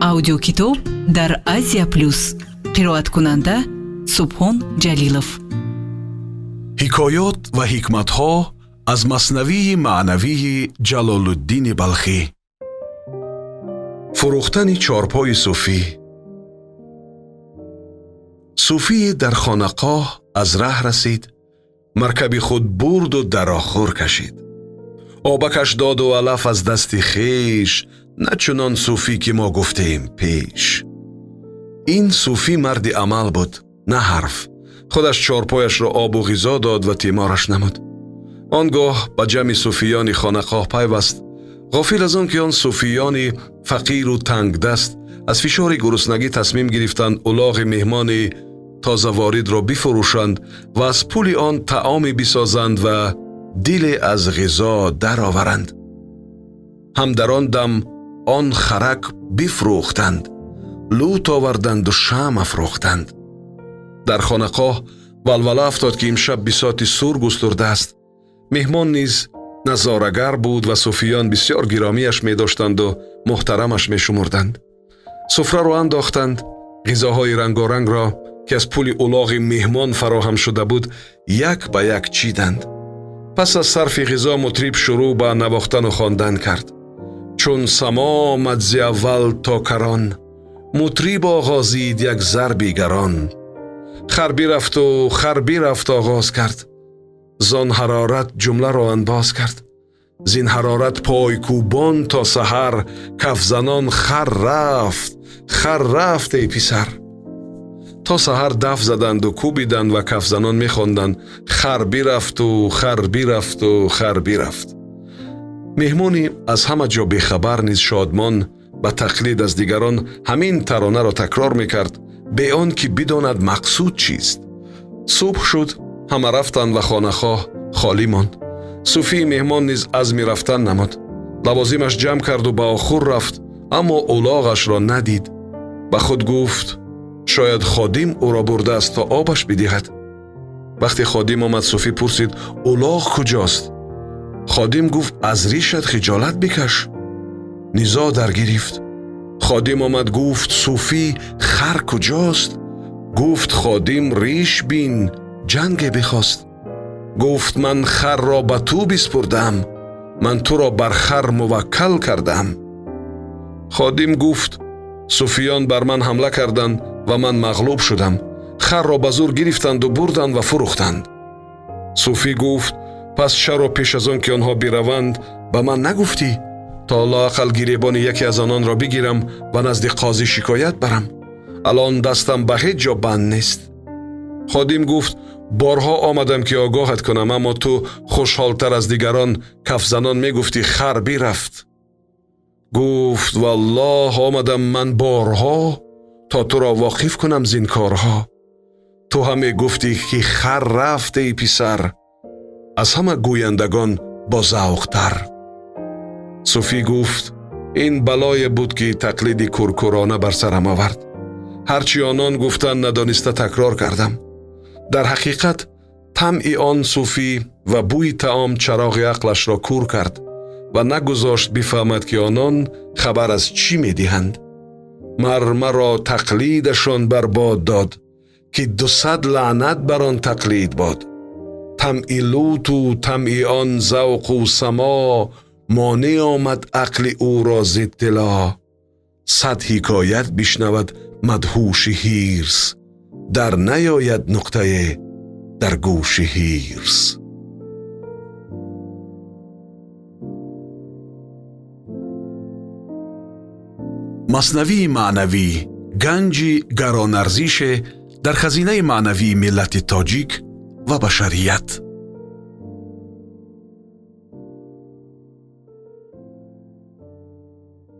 Аудиокитоб дар Азия Плюс. Қироаткунанда Субҳон Ҷалилов. Ҳикоёт ва ҳикматҳо аз Маснавии маънавии Ҷалолуддини Балхӣ. Фурӯхтани чорпои суфӣ. Суфие дар хонақоҳ аз раҳ расид, маркаби худ бурду дар охур кашид, обакаш доду алаф аз дасти хеш, на чунон суфӣ, ки мо гуфтем пеш. Ин суфӣ марди амал буд, на ҳарф. Худаш чорпояшро обу ғизо дод ва тимораш намуд. Он гоҳ ба ҷамъи суфиёни хонақоҳ пайваст. Ғофил аз он ки он суфиёни фақиру тангдаст аз фишори гуруснагӣ тасмим гирифтанд улоғи меҳмони тозаворидро бифурӯшанд ва аз пули он таоме бисозанд ва диле аз ғизо дароваранд. Ҳам дар он дам он харак бифрӯхтанд, лут оварданду шам афрӯхтанд. Дар хонақоҳ валвала афтод, ки имшаб бисоти сур густурдааст. Меҳмон низ назорагар буд ва суфиён бисёр гиромиаш медоштанду муҳтарамаш мешумурданд. Суфраро андохтанд, ғизоҳои рангорангро, ки аз пули улоғи меҳмон фароҳам шуда буд, як ба як чиданд. Пас аз сарфи ғизо мутриб шурӯъ ба навохтану хондан кард. Чун само омад зи аввал то карон, мутриб оғозид як зарби гарон. Хар бирафту хар бирафт оғоз кард, зон ҳарорат ҷумларо анбоз кард. Зин ҳарорат пойкӯбон то саҳар кафзанон «Хар рафт, хар рафт, эй писар». То саҳар даф заданду кӯбиданд ва кафзанон мехонданд: «Хар бирафту хар бирафту хар бирафт». Меҳмони аз ҳама ҷо бехабар низ шодмон ба тақлид аз дигарон ҳамин таронаро такрор мекард, бе он ки бидонад мақсуд чист. Субҳ шуд, ҳама рафтанд ва хонақоҳ холӣ монд. Суфии меҳмон низ азми рафтан намуд. Лавозимаш ҷамъ карду ба охур рафт, аммо улоғашро надид. Ба худ гуфт: шояд ходим ӯро бурдааст, то обаш бидиҳад. Вақте ходим омад, суфӣ пурсид: «Улоғ куҷост?» Ходим гуфт: «Аз ришат хиҷолат бикаш». Низоъ даргирифт. Ходим омад, гуфт: «Суфӣ, хар куҷост?» Гуфт ходим: «Риш бин, ҷанге бихост». Гуфт: «Ман харро ба ту биспурдам, ман туро бар хар муваккал кардам». Ходим гуфт: «Суфиён бар ман ҳамла карданд ва ман мағлуб шудам. Харро ба зур гирифтанду бурданд ва фурӯхтанд». Суфӣ гуфт: «Пас чаро пеш аз он ки онҳо бираванд, ба ман нагуфтӣ, то лоақал гиребони яке аз ононро бигирам ва назди қозӣ шикоят барам? Алон дастам ба ҳеҷ ҷо банд нест». Ходим гуфт: «Борҳо омадам, ки огоҳат кунам, аммо ту хушҳолтар аз дигарон кафзанон мегуфтӣ: „Хар бирафт“». Гуфт: «Валлоҳ, омадам ман борҳо, то туро воқиф кунам зин корҳо. Ту ҳам мегуфтӣ, ки „Хар рафт, эй писар“, аз ҳама гӯяндагон бозавқтар». Суфӣ гуфт: «Ин балое буд, ки тақлиди куркӯрона бар сарам овард. Ҳарчи онон гуфтанд, надониста такрор кардам». Дар ҳақиқат, тамъи он суфӣ ва бӯи таом чароғи ақлашро кур кард ва нагузошт бифаҳмад, ки онон хабар аз чӣ медиҳанд. Мар маро тақлидашон барбод дод, ки 200 лаънат бар он тақлид бод. Тамъи луту тамъи он завқу само монеъ омад ақли ӯро з иттилоъ. 100 ҳикоят бишнавад мадҳуши ҳирс, дар наёяд нуқтае дар гӯши ҳирс. Маснавии маънавӣ ганҷи гаронарзише дар хазинаи маънавии миллати тоҷик ва башарият.